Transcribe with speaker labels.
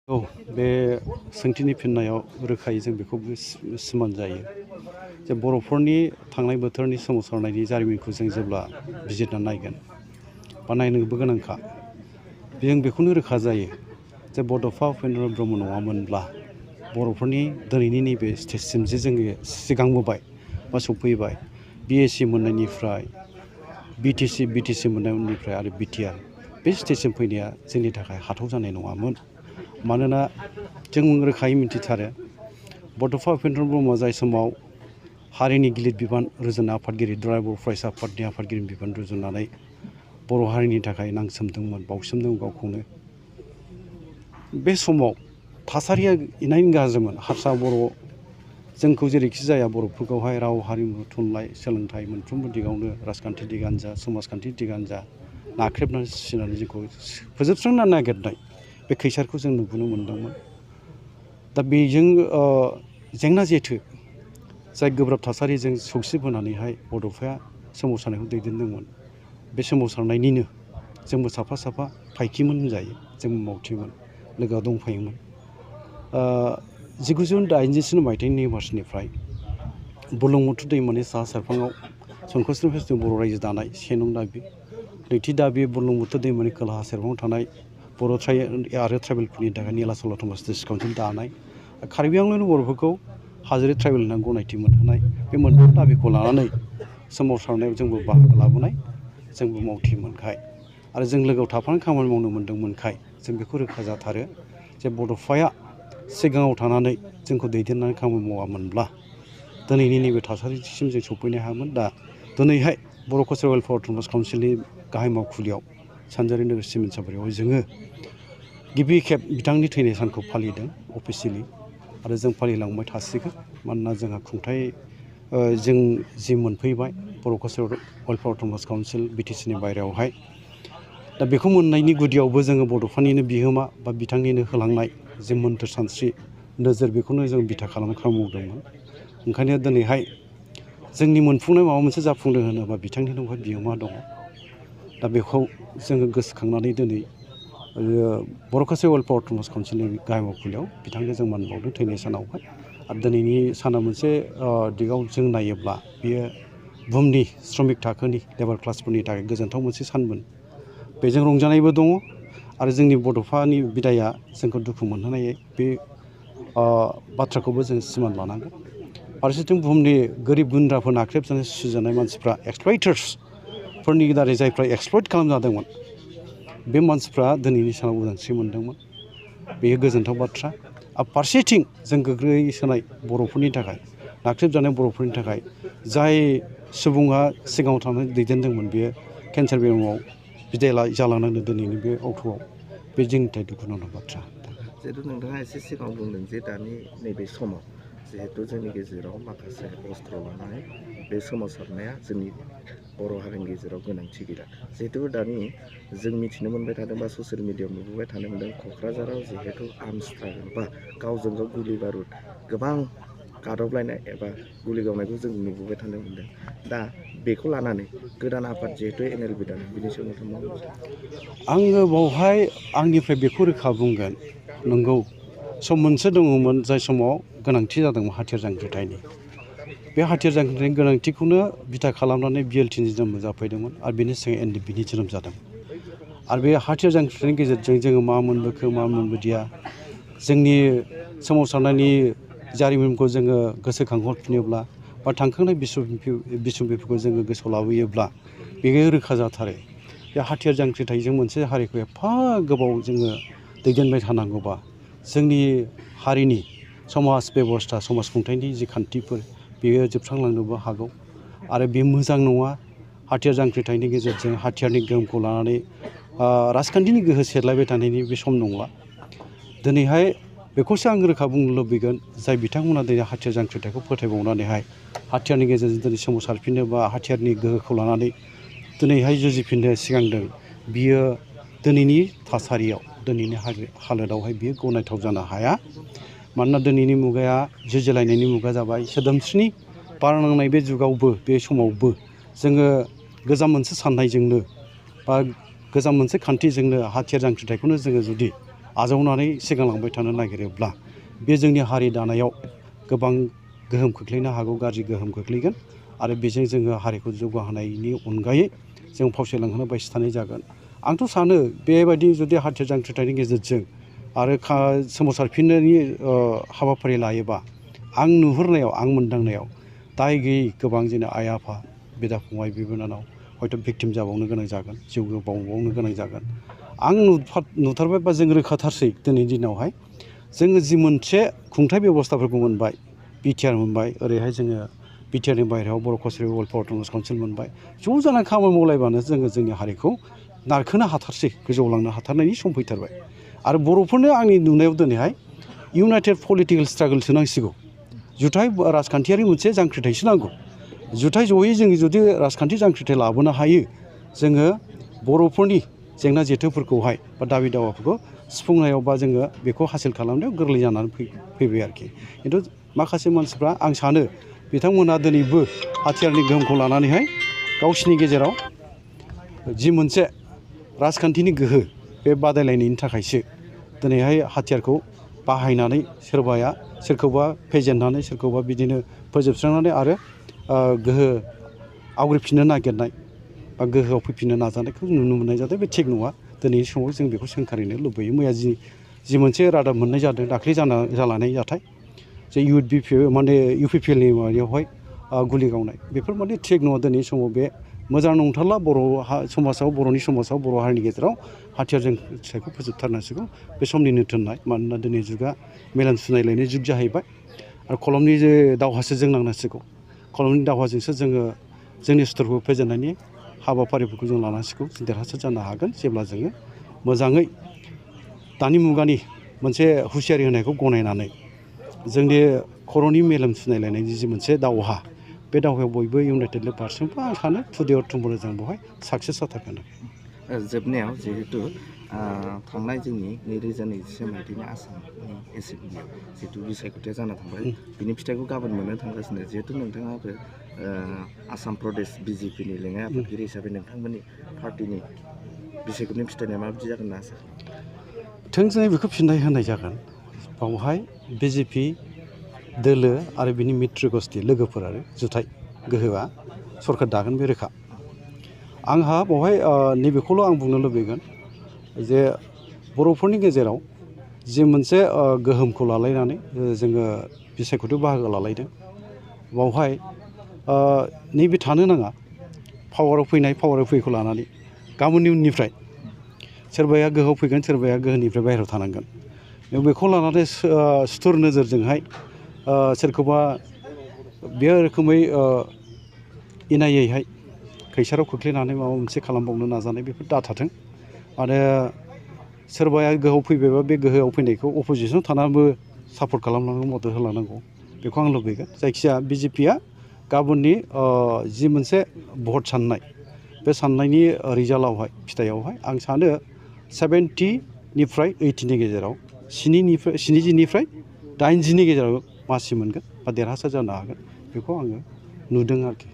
Speaker 1: औ बे सोंथिनि फिननायाव रोखायै जों बेखौबो सिमान जायो जे बर'फोरनि थांनाय बोथोरनि सोमावसारनायनि जारिमिनखौ जों जेब्ला बिजिरना नायगोन बा नायनोबो गोनांखा जों बेखौनो रोखा जायो जे बड'फा उपेन्द्र ब्रह्म नङामोनब्ला बर'फोरनि दिनैनि नैबे स्टेजसिम जे जोङो सिगांबोबाय बा सफैबाय BSc मोननायनिफ्राय BTC मोननायनिफ्राय आरो BTR बे स्टेजसिम फैनाया जोंनि थाखाय हाथाव जानाय नङामोन। मानोना जों रोखायै मिथिथारो बड'फा उपेन्द्र ब्रह्मआ जाय समाव हारिनि गिलिर बिबान रुजुना आफादगिरि दुलाराय बर' फरायसा आफादनि आफादगिरि बिबान रुजुनानै बर' हारिनि थाखाय नांसोमदोंमोन बावसोमदों गावखौनो। बे समाव थासारिया इनायनो गाज्रिमोन। हारसा बर' जोंखौ जेरैखि जाया बर'फोरखौहाय राव हारिमु थुनलाइ सोलोंथाइ मोनफ्रोमबो दिगावनो राजखान्थि दिगानो जा समाजखान्थि दिगानो जा नाख्रेबनानै सुसिनानै जोंखौ फोजोबस्रांनो नागिरनाय बे खैसारखौ जों नुबोनो मोन्दोंमोन। दा बेजों जेंना जेथो जाय गोब्राब थासारिजों सौसिबोनानैहाय बड'फाया सोमावसारनायखौ दैदेनदोंमोन। बे सोमावसारनायनिनो जोंबो साफा साफा फायखिमोन होनजायो, जोंबो मावथिमोन, लोगोआव दंफायोमोन। 1987 मायथाइनि मार्चनिफ्राय बुरलुंबुथुर दैमानि साहा सेरफाङाव संकसनि फेस्टिभ बर' रायजो दानाय सेनं दाबि, नैथि दाबि बुरलुंबुथुर दैमानि खोलाहा सेरफाङाव थानाय बर' आरो ट्राइबेलफोरनि थाखाय निला-सला थमास डिस्ट्रिक्ट काउन्सिल दानाय, कार्बि आंलंनि बर'फोरखौ हाजोरि ट्राइबेल होनना गनायथि मोनहोनाय बे मोनथाम दाबिखौ लानानै सोमावसारनायाव जोंबो बाहागो लाबोनाय, जोंबो मावथिमोनखाय आरो जों लोगोआव थाफानानै खामानि मावनो मोन्दोंमोनखाय जों बेखौ रोखा जाथारो जे बड'फाया सिगाङाव थानानै जोंखौ दैदेननानै खामानि मावामोनब्ला दिनैनि नैबे थासारिसिम जों सफैनो हायामोन। दा दिनैहाय बर' कालचारेल वेलफेयार अट'नमास काउन्सिलनि गाहाय मावखुलियाव सानजारि नोगोर सिमेन्ट सापरियाव जोङो गिबि खेब बिथांनि थैनाय सानखौ फालिदों अफिसियेलि आरो जों फालिलांबाय थासिगोन। मानोना जोंहा खुंथाय जों जि मोनफैबाय बर' कालचारेल वेलफेयार अट'नमास काउन्सिल BTCनि बायहेरायावहाय। दा बेखौ मोननायनि गुदियावबो जोङो बड'फानिनो बिहोमा बा बिथांनिनो होलांनाय जे मोन्थोर सानस्रि नोजोर बेखौनो जों बिथा खालामना खामानि मावदोंमोन। ओंखायनो दिनैहाय जोंनि मोनफुंनाय माबा मोनसे जाफुंदों होनोबा बिथांनिनो बेवहाय बिहोमा दङ। दा बेखौ जोङो गोसोखांनानै दिनै बर' कालचारेल वेलफेयार अट'नमास काउन्सिलनि गाहाय मावखुलियाव बिथांनो जों मान बावदों थैनाय सानावहाय। आरो दिनैनि साना मोनसे दिगाव जों नायोब्ला बेयो बुहुमनि श्रमिक थाखोनि लेबार क्लासफोरनि थाखाय गोजोनथाव मोनसे सानमोन। बेजों रंजानायबो दङ आरो जोंनि बड'फानि बिदाया जोंखौ दुखु मोनहोनाय बे बाथ्राखौबो जों सिमान लानांगोन। फारसेथिं बुहुमनि गोरिब गुन्द्राफोर नाख्रेबजानाय सुजानाय मानसिफ्रा एक्सप्लइटार्सफोरनि दारै जायफ्रा एक्सप्लइट खालामजादोंमोन बे मानसिफ्रा दिनैनि सानाव उदांस्रि मोनदोंमोन। बेयो गोजोनथाव बाथ्रा। आरो फारसेथिं जों गोग्लैसोनाय बर'फोरनि थाखाय नाख्रेबजानाय बर'फोरनि थाखाय जाय सुबुङा सिगाङाव थानानै दैदेनदोंमोन बेयो केन्सार बेरामाव बिदाय जालांनांदों दिनैनि बे अक्ट'आव। बे जोंनि थाखाय दुखुनांथाव बाथ्रा।
Speaker 2: जिहेतु नोंथाङा एसे सिगाङाव बुंदों जे दानि नैबे समाव जिहेतु जोंनि गेजेराव माखासे अस्त्र लानानै बे सोमावसारनाया जोंनि बर' हारिनि गेजेराव गोनांथि गैला। जिहेतु दानि जों मिथिनो मोनबाय थादों बा ससियेल मिडियायाव नुबोबाय थानो मोनदों क'क्राझाराव जिहेतु आर्मस स्ट्रागल बा गावजों गाव गुलि बारुद गोबां गादबलायनाय एबा गुलि गावनायखौ जों नुबोबाय थानो मोनदों। दा बेखौ लानानै गोदान आफाद जिहेतु NLB दादों बिनि सायाव नोंथाङा मा बुंनो सानो?
Speaker 1: आङो बावहाय आंनिफ्राय बेखौ रोखा बुंगोन, नंगौ सम मोनसे दङमोन जाय समाव गोनांथि जादोंमोन हाथियार जांख्रिथायनि। बे हाथियार जांख्रिथायनि गोनांथिखौनो बिथा खालामनानै BLTनि जोनोम जाफैदोंमोन आरो बेनि सिगां NDPनि जोनोम जादों। आरो बे हाथियार जांख्रिथायनि गेजेरजों जोङो मा मोनबोखो मा मोनबोदिया जोंनि सोमावसारनायनि जारिमिनखौ जोङो गोसोखांहरफिनोब्ला बा थांखांनाय बिसम्बिफोरखौ जोङो गोसोआव लाबोयोब्ला बेयो रोखा जाथारो। बे हाथियार जांख्रिथायजों मोनसे हारिखौ एफा गोबाव जोङो दैदेनबाय थानांगौबा जोंनि हारिनि समाज बेबस्था समाज खुंथायनि जि खान्थिफोर बेयो जोबस्रांलांनोबो हागौ आरो बे मोजां नङा। हाथियार जांख्रिथायनि गेजेरजों हाथियारनि गोहोमखौ लानानै राजखान्थिनि गोहो सेरलायबाय थानायनि बे सम नंला। दिनैहाय बेखौसो आं रोखा बुंनो लुबैगोन जाय बिथांमोना दिनै हाथियार जांख्रिथायखौ फोथायबावनानैहाय हाथियारनि गेजेरजों दिनै सोमावसारफिननो बा हाथियारनि गोहोखौ लानानै दिनैहाय जुजिफिननो सिगांदों बियो दिनैनि थासारियाव दिनैनि हालोदावहाय बियो गनायथाव जानो हाया। मानोना दिनैनि मुगाया जुजिलायनायनि मुगा जाबाय। सोदोमस्रिनि बार नांनाय बे जुगावबो बे समावबो जोङो गोजाम मोनसे साननायजोंनो बा गोजाम मोनसे खान्थिजोंनो हाथियार जांख्रिथायखौनो जोङो जुदि आजावनानै सिगांलांबाय थानो नागिरोब्ला बे जोंनि हारि दानायाव गोबां गोहोम खोख्लैनो हागौ, गाज्रि गोहोम खोख्लैगोन आरो बेजों जोङो हारिखौ जौगाहोनायनि अनगायै जों फावसायलांहोनो बायसि थानाय जागोन। आंथ' सानो बेबायदि जुदि हाथियार जांख्रिथायनि गेजेरजों आरो सोमावसारफिननायनि हाबाफारि लायोबा आं नुहुरनायाव, आं मोनदांनायाव दाय गैयै गोबां जोंनि आइ आफा, बिदा फंबाय, बिबोनानाव हयथ' भिक्टिम जाबावनो गोनां जागोन, जिउ गोबावनो गोनां जागोन। आं नुथारबाय बा जों रोखाथारसै दिनैनि दिनावहाय जोङो जि मोनसे खुंथाय बेबस्थाफोरखौ मोनबाय, बिटिआर मोनबाय, ओरैहाय जोङो बिटिआरनि बाहेरायाव बर' कसारि वेलफेयार अट'नमास काउन्सिल मोनबाय। ज' जानानै खामानि मावलायबानो जोङो जोंनि हारिखौ नारखोनो हाथारसै, गोजौआव लांनो हाथारनायनि सम फैथारबाय। आरो बर'फोरनो आंनि नुनायाव दिनैहाय इउनाइटेड पलिटिकेल स्ट्रागोलसो नांसिगौ। जुथाइ राजखान्थियारि मोनसे जांख्रिथायसो नांगौ। जुथाइ जयै जों जुदि राजखान्थि जांख्रिथाय लाबोनो हायो, जोङो बर'फोरनि जेंना जेथोफोरखौहाय बा दाबि दावाफोरखौ सुफुंनायाव बा जोङो बेखौ हासिल खालामनायाव गोरलै जानानै फैबाय आरोखि। खिन्थु माखासे मानसिफ्रा आं सानो बिथांमोनहा दिनैबो हाथियारनि गोहोमखौ लानानैहाय गावसिनि गेजेराव जि मोनसे राजखान्थिनि गोहो, बे बादायलायनायनि थाखायसो दिनैहाय हाथियारखौ बाहायनानै सोरबाया सोरखौबा फेजेननानै, सोरखौबा बिदिनो फोजोबस्रांनानै आरो गोहो आवग्रिफिननो नागिरनाय बा गोहोआव फैफिननो नाजानायखौ नुनो मोननाय जादों। बे थिग नङा। दिनैनि समाव जों बेखौ सोंखारिनो लुबैयो। मैया जि मोनसे रादाब मोननाय जादों, दाख्लै जालांनाय जाथाय, जे इउपिपिएलनि माबायावहाय गुलि गावनाय, बेफोर माने थिग नङा। दिनैनि समाव बे मोजां नंथारला। बर'नि समाजाव बर' हारिनि गेजेराव हाथियार जांख्रिथायखौ फोजोबथारनांसिगौ। बे समनिनो थिननाय। मानोना दिनै जुगा मेलेम सुनायलायनाय जुग जाहैबाय आरो खलमनि जे दावहासो जों नांनांसिगौ। खलमनि दावहाजोंसो जोङो जोंनि सुथुरखौ फेजेननायनि हाबाफारिफोरखौ जों लानांसिगौ। देरहासार जानो हागोन जेब्ला जोङो मोजाङै दानि मुगानि मोनसे हुसियारि होनायखौ गनायनानै जोंनि खर'नि मेलेम सुनायलायनायनि जि मोनसे दावहा, बे दावहायाव बयबो इउनाइटेडलि पारसेन्टबा आं सानो टुडे अर टुमरो जों बेवहाय साक्सेस जाथारगोन।
Speaker 2: जोबनायाव जिहेतु थांनाय जोंनि 2024 मायथाइनि आसामनि एसेम्बलियाव जिहेतु बिसायख'थिया जाना थांबाय, बिनि फिथाइखौ गाबोन मोननो थांगासिनो। जिहेतु नोंथाङाबो आसाम प्रदेश बिजेपिनि लेङाइ आफादगिरि हिसाबै नोंथांमोननि पार्टिनि बिसायख'थिनि फिथाइया माबायदि जागोन होनना आसा खालामो?
Speaker 1: थोंजोङै बेखौ फिननाय होनाय जागोन। बावहाय बिजेपि दोलो आरो बिनि मित्र गस्थि लोगोफोर आरो जुथाइ गोहोआ सरकार दागोन, बे रोखा। आंहा बावहाय नैबेखौल' आं बुंनो लुबैगोन जे बर'फोरनि गेजेराव जि मोनसे गोहोमखौ लालायनानै जोङो बिसायख'थियाव बाहागो लालायदों, बावहाय नैबे थानो नाङा। पावाराव फैयैखौ लानानै गाबोननि उननिफ्राय सोरबाया गोहोआव फैगोन, सोरबाया गोहोनिफ्राय बाहेरायाव थानांगोन। बेखौ लानानै सुथुर नोजोरजोंहाय सोरखौबा बे रोखोमै इनायैहाय खैसाराव खोख्लैनानै माबा मोनसे खालामबावनो नाजानाय, बेफोर दाथाथों। आरो सोरबाया गोहोआव फैबायबा बे गोहोआव फैनायखौ अपजिसनाव थानानैबो सापर्ट खालामनांगौ, मदद होलांनांगौ, बेखौ आं लुबैगोन। जायखिजाया बिजेपिया गाबोननि जि मोनसे भट साननाय, बे साननायनि रिजाल्टआवहाय, फिथाइयावहाय आं सानो 70निफ्राय 80नि गेजेराव 70निफ्राय 80नि गेजेराव मासि मोनगोन बा देरहासार जानो हागोन, बेखौ आङो नुदों आरोखि।